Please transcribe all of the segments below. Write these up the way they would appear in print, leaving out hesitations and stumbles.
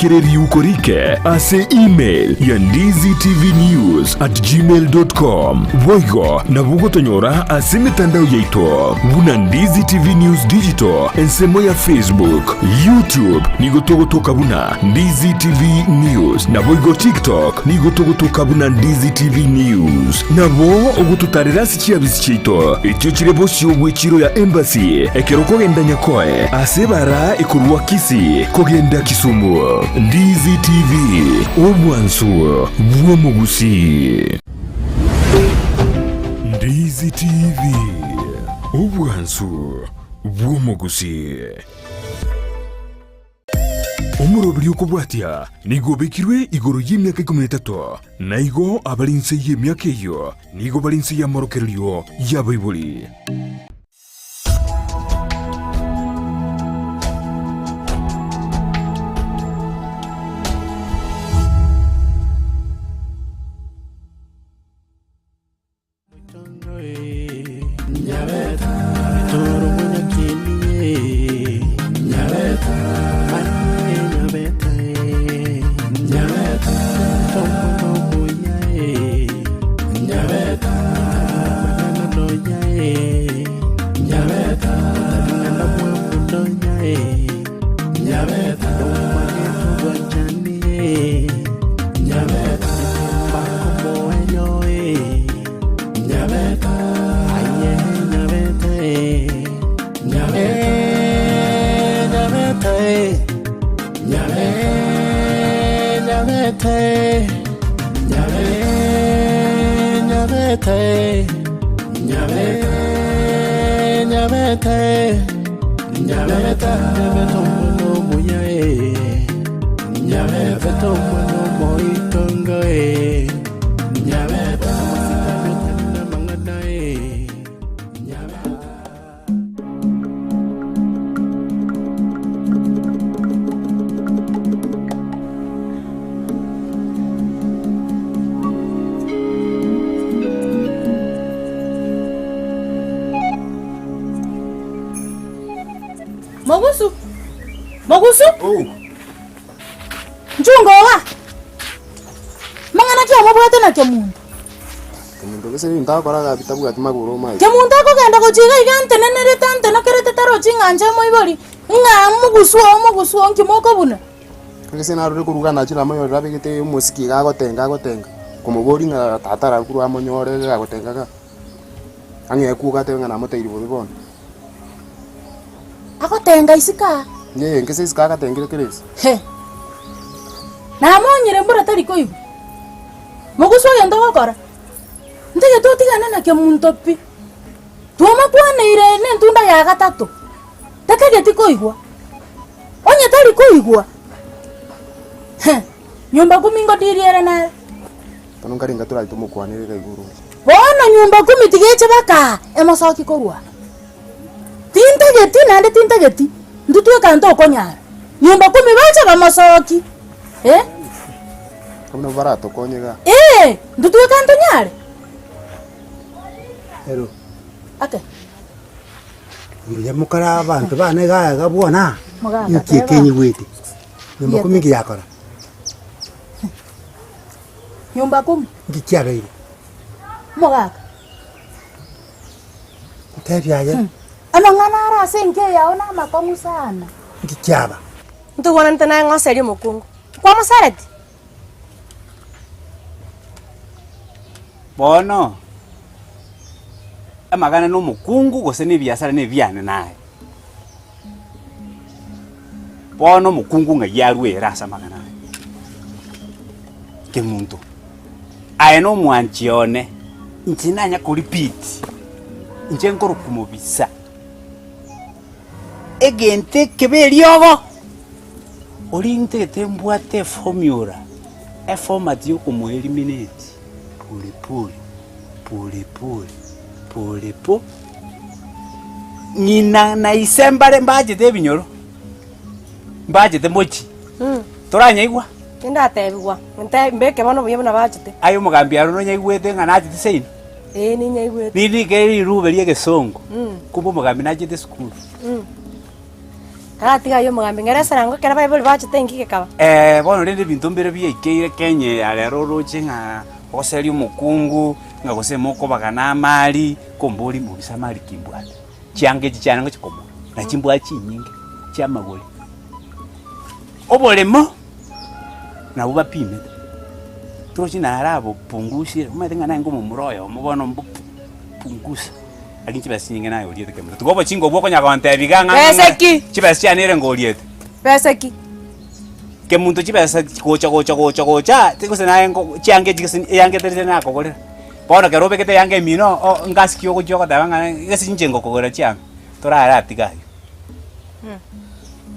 Kere riuko rike ase email ya ndizitvnews at gmail dot com. Boigo nabo ogotonyora ase emetandao yaito buna Ndizi TV News Digital ensemo ya Facebook, YouTube nigo togotoka buna Ndizi TV News naboigo TikTok nigo togotoka buna Ndizi TV News. Nabo ogototarera ase chiabisi chiaito echio chire bosio bw'echiro ya Embassy ekero okogenda Nyakoe ase ebara ekorwa Kisii kogenda Kisumu. Ndizi TV, obwansu bw'omogusii. Ndizi TV, obwansu bw'omogusii. Omoroberi okobwatia nigo obekirwe igoro y'emiaka ikomi na etato, na igo abare inse y'emiaka eyio nigo bare inse y'amorokererio y'abaibori. Mogusu! Mogusu! Nchunga oga! Mang'ana ki omobwate na Kemunto? Kemunto gese ebinto agokora iga bitabwati magoro omanyete. Kemunto akogenda gochia iga iga ntenenerete antenokerete tarochi ng'a inche omoibori, ng'a mogusu oo mogusu oo nki mokobuna? Gese narure korwa iga nachire namonyorire abegete omosiki iga agotenga agotenga, komoboria ng'a tata ararwe korwa amonyore iga agotenga iga, ang'e kuoga atebe ng'a namotebirie bobe bono. Agotenga isiko aa. Ee, nkese isiko agatengire kera ase. He! Namonyire mbura tari koigwa. Mogusu egento ogokora, ntagete otigane na kemunto pi. Twamakwaneire nentunda ya gatato, tatageti koigwa. Onye tari koigwa, he, nyomba kumi ngodirie ere nere. Bono nkarenga torache tomokwanere iga igoro oche. Bono nyomba kumi tiga eche baka emosoki korwa aa. Tintageti naende tintageti, intwe tweka ntokonyara. Nyomba kumi bache bamosoki, eh. Abwo nabwo baratokonye igaa. Ee, intwe tweka ntonyare. Ero. Ake. Mbuya mokore abanto bane iga iga bwona, Mogaka, inki teba. ekenyigwete? Nyomba kumi Yete. inki yakora? Nyomba kumi. Inki kiabeire? Omogaka. Ntebie aye. Amang'ana are ase enka eyao namakong'u sana. Inki kiaba? Ntogwananete naye ng'a oserie omokungu. Nkwamosereti? Bono, amagana na omokungu gose na ebiasara na ebiane naye. Bono omokungu ng'ai arwere ase amagana aya? Kemunto, aye na omwanchi one, inche nanya ko repeat, inche nkorokwa mobisa, egento ekebe eriogo, oria ntagete mbwate eformula, eformat ya okomoeliminate pole pole, pole pole, pole po. Ng'ina na ise mbare mbachete ebinyoro, mbachete mochie, toranyaigwa? Tindatebigwa, nte mbeke bono buya buna bachete. Aye omogambi aro nonyaigwete ng'a nachete seino? Ee ninyaigwete. Nirike rirube ria egesongo, kumbe omogambi nachete esukuru. Taratiga ayio omogambi ng'ere eserango ekero abaibori bachete inki gekaba? Ee, bono rende ebinto mbire biaikeire Kenya eye ya rero oroche ng'a ogoseria omokungu, ng'a gose mokobagana amari, kombori mobisa amari ki mbwate? Chianga echi chiane ngochia komora, na chimbwa chinyinge chi'amagori. Oboremo, nabwo bapimete, torochi naro abopungusire, omanyete ng'a naye omomura oyomo bono mbopungusa. Lakini chibesa chinyinge naye oriete kemura. Tiga obochinga obwo okonya gontebia iga ng'a Besa ki? chibesa chiane ere ngoriete. Besa ki? Kemunto chibesa gocha gocha gocha gocha gose naye nko chianga echi gose eyanga etari tari nakogorera. Bono ekero obegete eyanga emino o ngasi ki ogochia ogoteba ng'a gese inche ngokogorera chianga, toraratiga aywo.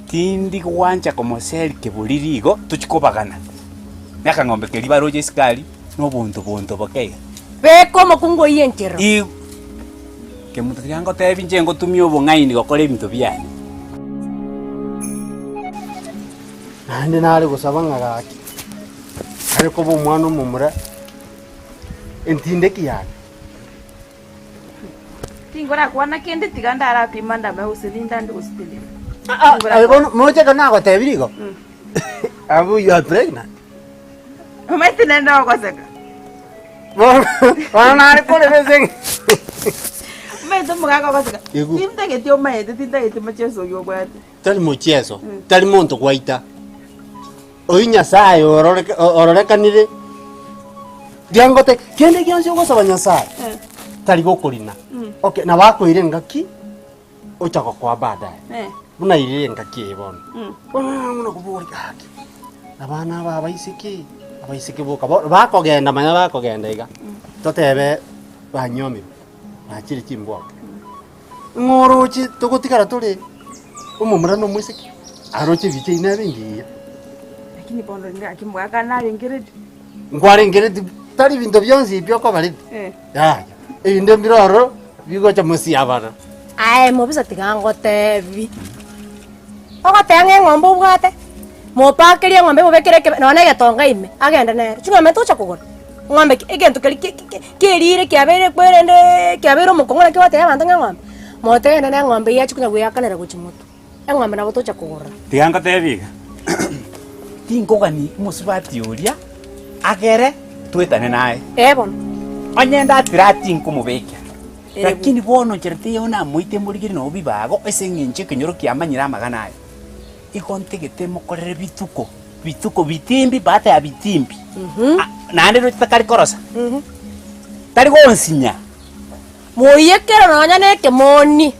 Tindi gwancha komoseri keboriri igo tochia kobagana, na akang'ombe keria baroche isiko aria, na obonto bonto boke iga. Beka omokungu oyio enchera. Igo kemonto tiga ngotebi inche ngotumia obong'aini gokora ebinto biane. Naende nare gosaba ng'a gaki, are koba omwana omomura, entindeki yane. Tingorakwana kende, tiga ndarapima ndame gose nindande gose tindi. Ah, ah, aye bono moche ekero nagotebirie igo abwo you are pregnant. Omanyete nende ogoseka. Bono bono nare korera ase eng'e Omanyete omogaka ogoseka. Igu. Tintageti omanyete, tintageti mocheso oywo obwate. Tari mocheso, tari monto gwaita. Oyio Nyasaye ororeke ororekanire, riangote kende gionsi ogosaba Nyasaye, tari gokorina. Okay, nabo akoira engaki, ocha gokoa baadaye. Buna airire engaki eye bono. Bono nang'o nakoboria gaki, abana aba abaiseke, abaiseke boka bono bakogenda manya bakogenda iga, totebe banyomirwe, bachire chimbwoke. Ng'o oroche togotigara tore omomura na omoiseke? Aroche ebicha eyio nebe engiya. Lakini bono ngaki mwaka narengeretie. Nkwarengeretie tari binto bionsi ebi okoba ready. Eh. Yaya, ebinto mbire ororo bigocha mosiabana. Aye mobisa tiga ngotebi. Ogoteba ng'a eng'ombe obwate, mopakerie eng'ombe emobekere ekebe nonya na egetonga ime, agende nere. Ching'ombe tocha kogora, ng'ombe ki egento keria ki ki kerire kiabeire kwerendeeee kiabeire omokong'u naki ogotebia abanto ng'a eng'ombe, motebe na eng'ombe eyio achia konya goeakanera gochia motwe, eng'ombe nabo tocha kogora. Tiga ngotebie iga, tinkogani omosubati oria agere twetane naye. Ee bono. Onye ndatira tinkomobekera. Lakini bono nchera teiyo namoite morigerie nobo bibago ase eng'encho ekenyoro kiamanyire amagana aya. Igo ntegete mokorere bituko, bituko bitimbi baada ya bitimbi. Ah, naende roche takari korosa, tari gonsinya. Moiyekere nonya na ekemoni.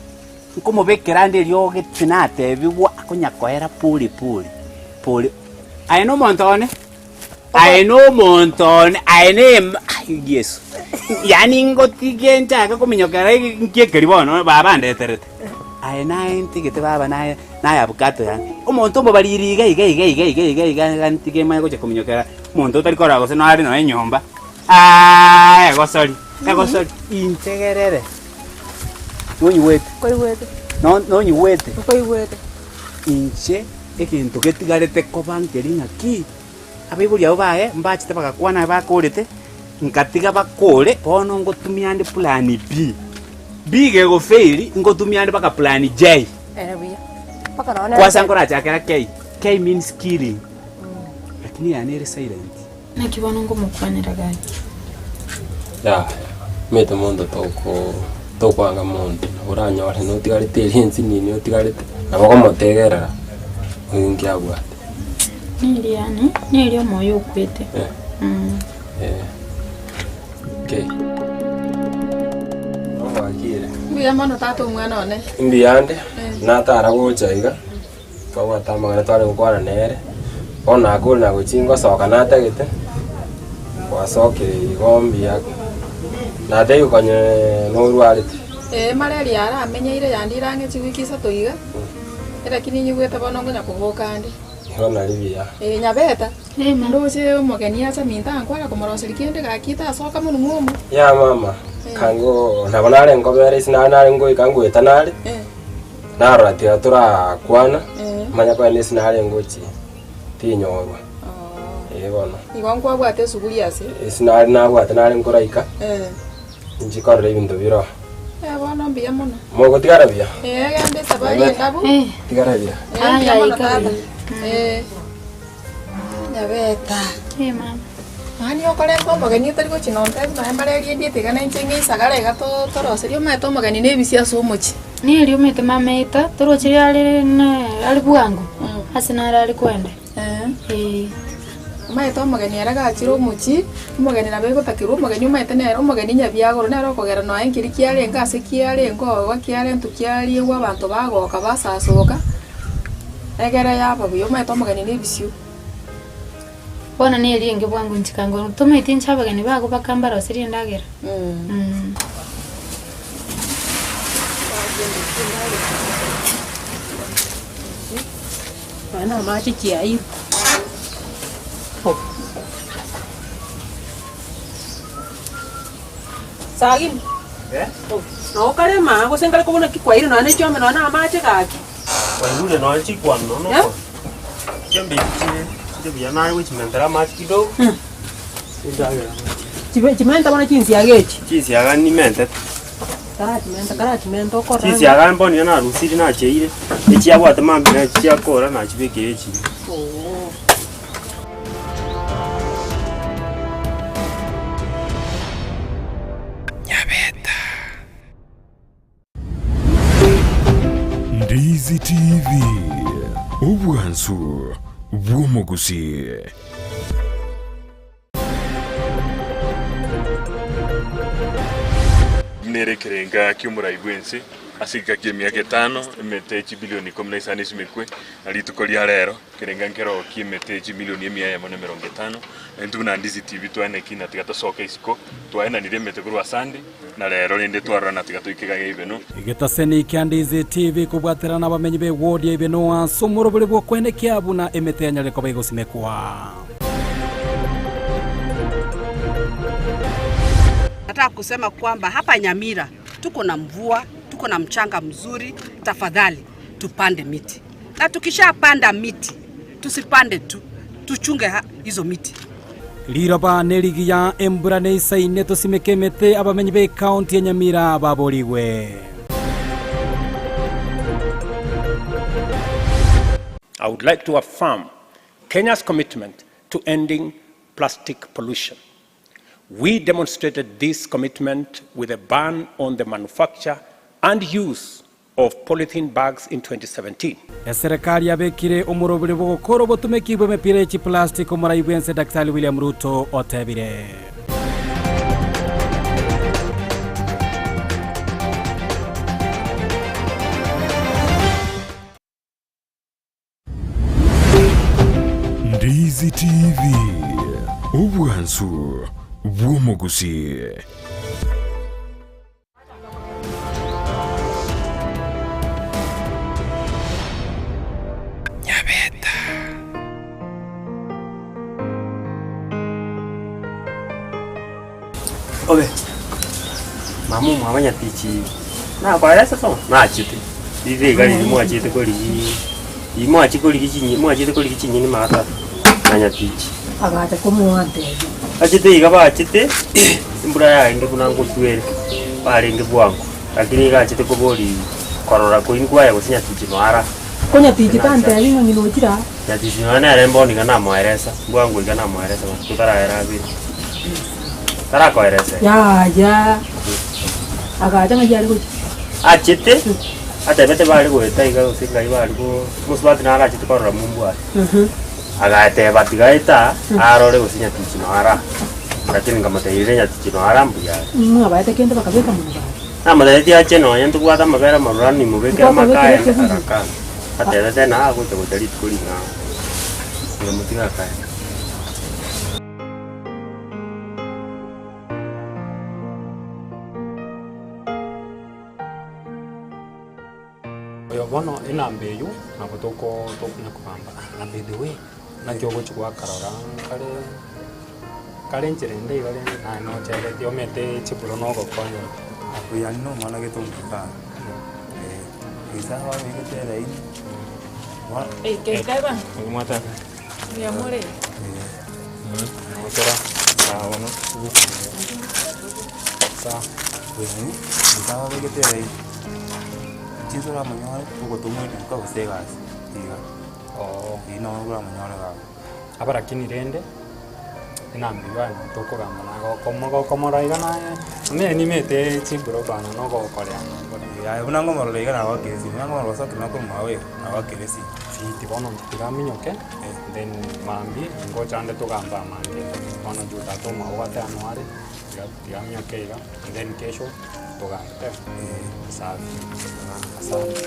Nkomobekera ande eriogi tinatebigwa akonya koera pole pole, pole. Aye nomonto one. Aye nomonto one, aye ne ai Yeso, yaani ngotige nchake kominyokera nki ekeri bono baba andeterete. Aye naye ntigete baba naye naye abukato yane. Omonto omobariri iga iga iga iga iga iga iga iga ntige manye gocha kominyokera omonto otari korora gose nare nonya enyomba, aaah egosori egosori integerere. Nonyigwete? Nkoigwete. No- nonyigwete? Nkoigwete. Inche egento getigarete koba nkeri ng'aki, abaibori abwo baye mbachete bagakwana aye bakorete, nkatiga bakore, bono ngotumia ande plan B. B gegofail, ngotumia ande mpaka plan J. Ere buya. Mpaka nonya Kwanza nkorachakera K, K means killing, lakini yane ere silent. Naki bono ngomokwanera gaki? Yaya, omanyete monto toko tokwanga monto, nabo oranyore notigarete eria ensinini otigarete, nabo okomotegerera, oyo nki abwate. Neri yaani, neri omoyo okwete. Eh. Mm. Eh, okay. Obwakire. Mbuya mono tata omwana one. Mbuyande, natara gocha iga. Twabwate amang'ana tware gokwana nere, bono nakure na gochia ngosoka natagete, gwasokire igo mbuya, natebia konye norwarete. Ee, malaria aramenyeire yandire ang'e chiwiki isato iga, lakini nyigwete bono ngonya koboka ande. Igo nari buya. Ee, Nyabeta, ndoche omogeni acha minto ankware komoroseria kende gaki tasoka monwe mwomo. Ya mama, kango nabo nare nkobera ase nare nare ngoika ngoeta nare. Narora tiga torakwana, manya kogenda ase narenge gochia, tinyorwa. Ee bono. Igo nkwabwate esuguri ase? Ase nare nabwate nare nkoraika, inche korora ebinto bire oo. Ee bono. mbuya mono. Mogotigara buya? Ee, genda esabari endabu. Tigara buya. Ee, mbuya mono tata. Ee. Nyabeta. Ee mama. Yaani okorenta omogeni otari gochia nontebia nonya mbare eriendiete iga nainche ng'a isagara iga to- toroserie omanyete omogeni na ebisio ase omochie. Neri omanyete mama eta, toroche riria are ne are bwango, ase naro are koenda. Eeh. Omanyete omogeni ere gachire omochie, omogeni nabo egotakerwa omogeni omanyete nere omogeni nyabiagoro nere okogera nonya nkeria kiarenge ase kiarenge oo kiarentwa kiariegwa abanto bagoka basasoka, egere yaba buya omanyete omogeni na ebisio. Bono neri enge bwango inche kango tomaeti inche abageni bago bakambaroseria endagera. Nonya na amache chiairwe. Sagini, noo kare maa gose nkare kobuna ki kwaire nonya na echiombe nonya na amache gaki. Kwaigure nonya chikwana nonya Eh? okoro. Chiombe echi chire chire buya naye gochimentera amache kidogo. Endagera. Chibe chimenta bono chinsiaga echi. Chinsiaga nimentete. Karachimenta karachimenta okorora. Chinsiaga mbono nigo narusirie nacheire, echiabwate mambia nachi chiakora nachibekire echiria. Oo. Ndizi TV, obwansu bw'omogusii. Nere ekerenga ki'omorai bw'ense ase egeka ki'emiaka etano, emete chibilioni ikomi na isano esimekwe, na rituko ria rero ekerenga nkero ki'emete chimilioni emia eyemo na emerongo etano. Na intwe buna Ndizi TV twaeneki na tiga tosoke isiko, twaenanire emete korwa asande, na rero rende twarora na tiga toike iga Ibeno. Egetaseni kia Ndizi TV kobwaterana abamenyi be ward ya Ibeno ase omorobori bw'okoenekia buna emete yanyarire koba egosimekwa. Nataka kusema kwamba hapa Nyamira tuko na mvua, tuko na mchanga mzuri. Tafadhali tupande miti, na tukishapanda miti tusipande tu, tuchunge ha- hizo miti. Riroba nerigiya embura neisaine tosimeke emete abamenyi be county ya Nyamira baborigwe. I would like to affirm Kenya's commitment to ending plastic pollution. We demonstrated this commitment with a ban on the manufacture and use of polythene bags in 2017. Eserekari yabekire omoroberi bw'ogokora obotumeki bw'emepira ye chiplastic omorai bw'ense Daktari William Ruto otebire. Ndizi TV, obwansu bw'omogusii. Obe, mama omwabo nyatichi nakoeresa somo nachete, rire iga riria mwachete korigia riria mwachia korigia chinye mwachete korigia chinyeni maatatu na nyatichi. Agacha komoantebia. Achete iga bachete, embura yarenge buna ngotwere, barenge bwango, lakini iga achete kobori korora koini kwaya gose nyatichi noara. Ko nyatichi tantebia ng'a ng'ina ochire aa. Nyatichi nonya nere mbono iga namoeresa, bwango iga namoeresa matuko tarayera abere. Tarakoeresa ere. Yaya, agacha ng'ai are gochia? Achete, atebete bare goeta iga gose ngai bare go mosubati naro achete korora mumbu aye. Agateba tiga eta arore gose nyatichi noyo ara, lakini nkamotebia ere nyatichi noyo ara mbuya are. Mwabaete kende bakabeka monwa gaki. Namotebetie ache nonya ntobwate amabere amaruranu nimobekere Nkwakobekera amaka aye ekebuyu? agakana. Atebete na agocha gocha rituko ring'ao. Nkamotiga akaenda. Oyo bono enamba eywo nabo toko tokonya kogamba na by the way, naki ogochi gwakarora kare kare enchera ende iga rende naye nocheretie omete chiburo na ogokonyora. Oyo aria na omwana gete omokano, eh, gesa babegete eraini, Eh, Mwataka? Mbuya more. Nabo Sawa bono. Sawa. Nabo abegete eraini, chinsa oramonyore ogotomwa eduka gose egasi iga. Eyio nabo oramonyore gaka. Aba lakini rende, enamba iga tokogamba naye gokomora iga naye, onye nimete chibro bana nogokorea. Yaya buna nkomorora iga nagokire esimi, buna nkomorora gose ekero nakorwa mwago iga, nagokire esimi. Fiti bono inche tiga aminyoke, then mambia ngocha nde togambe amange, bono juu tata omwabo obwate ano are, tiga tiga aminyoke iga, then kesho togambe. Safi, asante.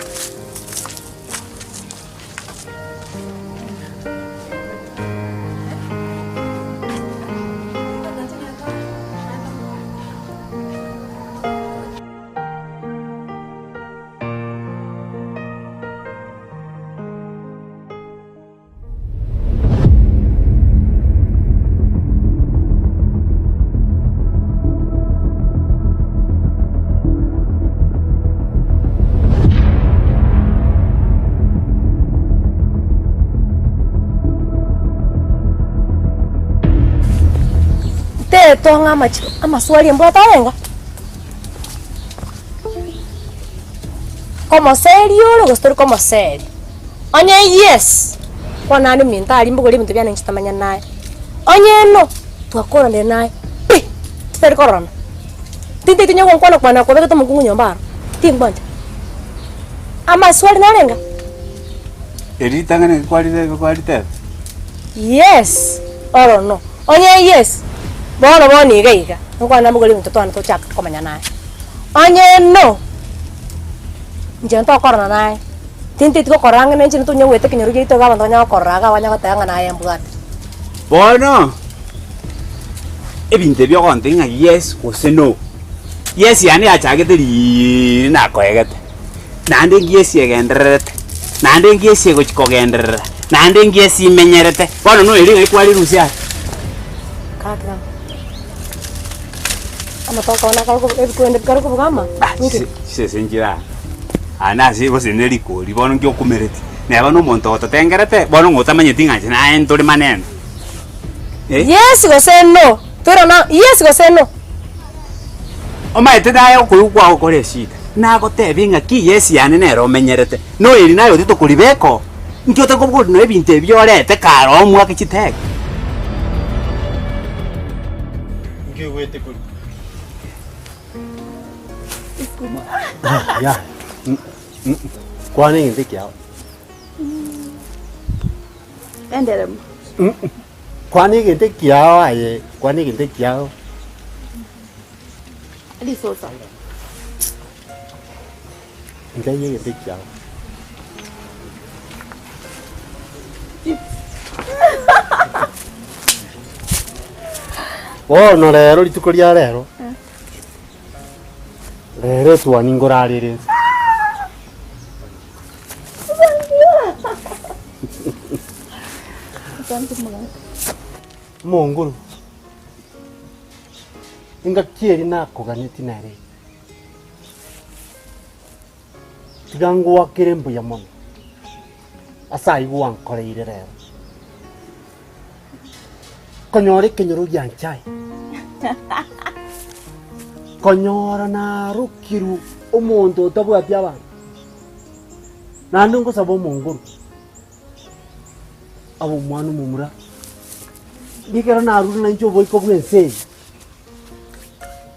Tetong'a amachiko amaswali embwate arenga? Komoseria ore gose tori komoseria? Onye yes, bono naende minto aria mbogori ebinto biane inche tamanya naye. Onye no, twakoranire naye pi, totari kororana. Tintagete onye gonkwana kwana kwabegete omokungu nyomba aro, tingwancha. Amaswali narenga? Eri ritang'ani kwarire kwariteba? Yes or no. Onye yes, bono bono iga iga, nkwana mbogori ebinto twane tochaka komanya naye. Onye no, inche ntokorana naye, tinteti gokora ang'e na inche ntonya goeta ekenyoro giaito iga abanto banya gokorora iga banya goteba ng'a naye mbwate. Bono, ebinto ebi ogontebia ng'a yes gose no, yes yane yachagete riiiri nakoegete, naende yes egendererete, naende yes egochi kogenderera, naende yes imenyerete, bono noerio ng'ai kwarirusia ase. Kaka. Amatoke one akare kobu ebikwende bikare kobuga ama? Inki? Chisese nchire aa, aa nase gose ne rikori bono nki okumereti, neba na omonto ototengerete, bono ng'a otamanyeti ng'a inche naye ntore maneno eh. Yes gose no, toirana yes gose no. Omanyete naye okoigwa kwago kore eshida, nagotebie ng'aki yes yane nere omenyerete, noeri naye otete koribeka oo, nki otakobori nonya ebinto ebi orete kare omwake chitege. Nki oigwete korwa? Yaya, kwana egento ekiao. Enderemo. Kwana egento ekiao aye, kwana egento ekiao. Risosa. Nkai egento ekiao. Bono rero rituko ria rero, rero etwani ngorarere inse. Omonguru, engaki eria nakoganetie nere. Tiga ngoakere mbuya mono ase ayio gwankoreire rero. Konyora ekenyoro gianchaye, konyora narokirwe omonto otabwati abanto, naende ngosaba omonguru abe omwana omomura, ekero narure nainche oboiko bw'ense eye.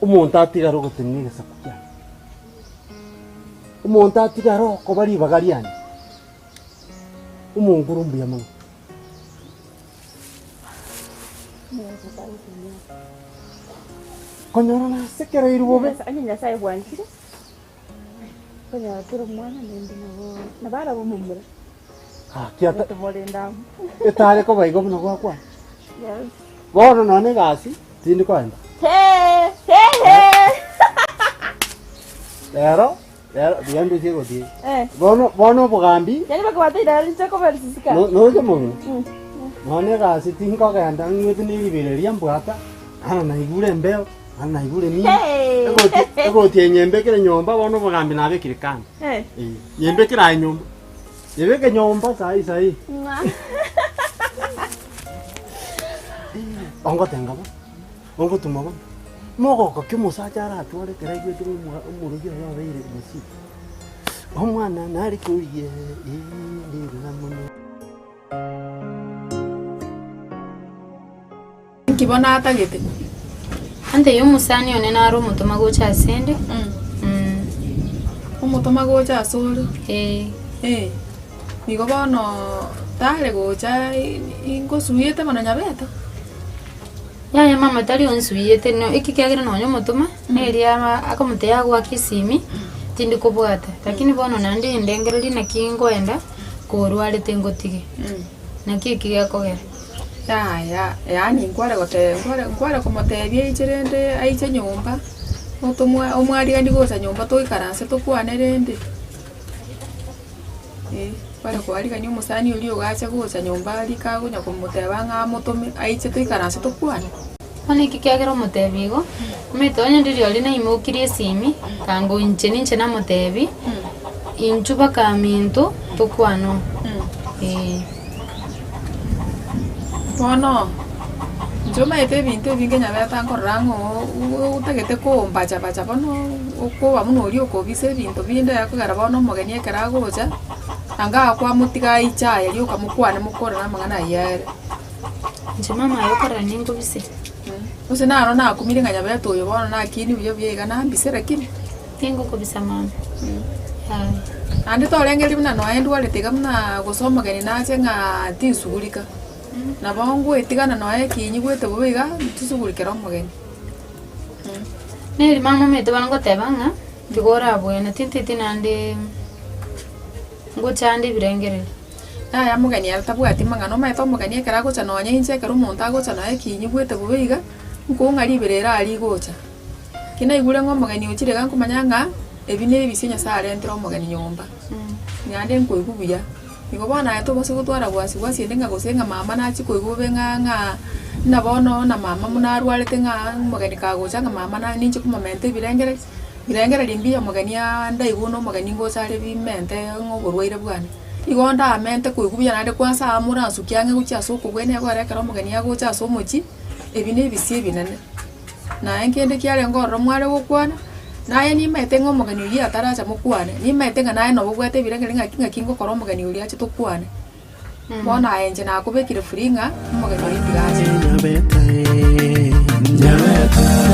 Omonto atigare ogotenena egesaku kiane, omonto atigare okoba ribaga riane, omonkoro mbuya mono. Konyora nasekereirwe bobe. Onye Nyasae bwanchire, konyora kera omwana naende nabo nabo arabe omomura. Gaki ata Tomorinda amo. etare koba igo buna gwakwana. Yes. Bono nonya egasi tindi koenda. Hey, hey, hey. Rero rero buya ndoche egotie. Eh. Bono bono obogambi Yani bakabata inche kobarisisika. no- noche mong'ina. Mm. Nonya egasi tinkogenda ng'wete na eribera riria mbwata, naro naigure embeo, naro naigure nini. Hey. Egoti egoti eye nyembekere nyomba bono obogambi nabekire kando. Eh. Eh, nyembekere aye nyomba. Nyebeke nyomba saii saii. Mwah. Ongotenga bono, ongotuma bono, mogoko ki omosacha aratware ekero aigwete ng'a omwa omorogi oye obeire mosii? Omwana nare koria eh, ndirora mono. Inki bono atagete? Antebie omosani one nare omotoma gocha asende. Omotoma gocha asore? Ee. Ee, nigo bono tare gocha ingosuiete bono nyabete? Yaya mama tari onsuiyete no eki kiagera nonye omotoma, neria akomotebia agoake esimi, tindi kobwata. Lakini bono naende ndengererie naki nkoenda, korwarete ngotige. Naki eki gekogera. Yaya, yaani nkware gote nkware nkware komotebia aiche rende aiche nyomba, otomwa omwarigani gocha nyomba toikaranse tokwane rende, eh, nkware koarigania omosani oria ogacha gocha nyomba rika agonya komoteba ng'a amotome aiche toikaranse tokwane. Bono eki kiagera omotebia igo, omanyete onye ndiri oria naimokirie esimi, kango inche ninche namotebia, inchuo baka minto tokwane oo, eh. Bono, inche omanyete ebinto ebinge nyabete nkorora ng'a oo otagete kombacha bacha bono okoba buna oria okobisa ebinto binde ekogera bono omogeni ekero agocha, anga kwamotiga aiche aye rioka mokwane mokorere amang'ana ayio ere. Inche mama aye okorora ninkobise. Gose naro nakumire ng'a nyabete oyo bono nakinie buya buya iga nambise lakini. Tingokobisa mama, yaya. Naende torengereria buna nonya ndwarete iga buna gose omogeni nache ng'a tinsugurika, nabo ngoetigana nonya ekinyigwete bobe iga, nsugurikere omogeni. Neri mama omanyete bono ngoteba ng'a, tiga orabwene tinteti naende ngochande ebirengererio. Yaya omogeni ere tabwati mang'ana, omanyete omogeni ekero agocha nonya inche ekero omonto agocha nonya ekinyigwete bobe iga, nkong'a riberera aria rigocha. Ki naigure ng'a omogeni ochire iga nkomanya ng'a ebi na ebisio Nyasaye arentire omogeni nyomba, naende nkoigwa buya. Igo bono aye tobasa gotwara wasi wasi ende ng'a gose ng'a mama nachie koigwa bobe ng'a ng'a buna bono na mama buna arwarete ng'a omogeni kagocha ng'a mama na ninche komomenta ebirengererio, birengererio mbuya omogeni ndaigwe buna omogeni ngocha are bimente ng'a oborwaire bwane. Igo ndamente koigwa buya naende kwansa aa moransukie ang'e gochia ase okobwenia ekogera ekero omogeni agocha ase omochie, ebi na ebisio ebinene. Naye nkende kiarenge ororo mware gokwana, naye nimaete ng'a omogeni oyio ataracha mokwane, nimaete ng'a naye nabo obwate ebirengererio ng'aki ng'aki ngokora omogeni oria ache tokwane. Bono aye inche nakobekire free ng'a omogeni oria tiga ache. Nyabeta.